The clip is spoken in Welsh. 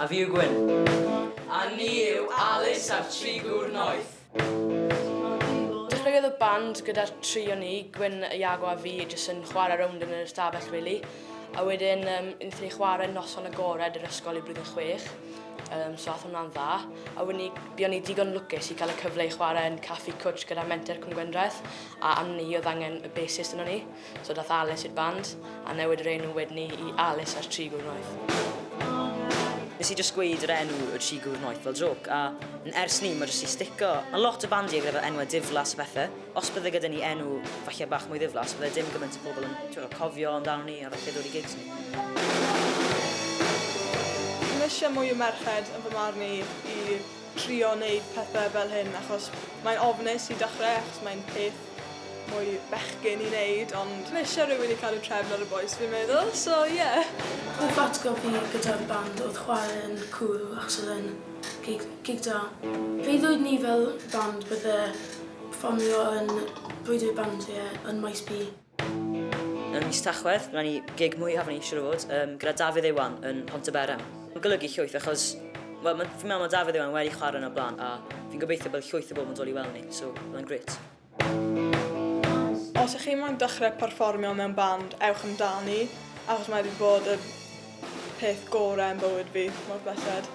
A fi yw Gwyn. A ni yw Alys a'r Tri Gŵr Noeth. Dechreuodd y band gyda'r tri o ni, Gwyn, Iago a fi, jyst yn chwarae rownd yn yr ystafell really. A wedyn um, wnaethon ni chwarae noson agored yr ysgol i blwyddyn chwech. Um, so ath hwnna'n dda. A wedyn ni, buon ni digon lwcus i cael y cyfle i chwarae yn Caffi Cwtch gyda Menter Cwm Gwendraeth. A am ni oedd angen y bassist yno ni. So dath Alys i'r band a newid yr enw wedyn ni i Alys a'r Tri Gŵr Noeth. Nes i jyst gweud yr enw y Tri Gŵr Noeth fel jôc a ers 'ny ma' jyst 'di stico. Ma' lot o bandiau gyda fel enwau diflas a pethe. Os bydde gyda ni enw falle bach mwy ddiflas bydde dim gymaint o bobl yn t'wod cofio amdano ni a falle dod i gigs ni. Mae eisiau mwy o merched yn fy marn i i trio wneud pethau fel hyn achos mae'n ofnus i dechrau achos mae'n peth mwy bechgyn i wneud ond mae eisiau rhywun i cadw trefn ar y bois fi'n meddwl so ie. Hoff atgof fi gyda'r band oedd chwarae yn Cwrw achos oedd e'n gig, gig da. Freuddwyd ni fel band bydde perfformio yn Brwydr y Bandiau yn Maes B. Yn mis Tachwedd, wnawn ni gig mwyaf ni, siŵr o fod, um, gyda Dafydd Iwan yn Pontyberem. Mae'n golygu llwyth achos, wel, fi'n meddwl mae Dafydd Iwan wedi chwarae yna blaen a fi'n gobeithio bod llwyth o bobl yn dod i weld ni, so byddai'n grêt. Os ych chi moyn dechrau perfformio mewn band, ewch amdani, achos mae wedi bod y peth gorau yn bywyd fi, mor belled.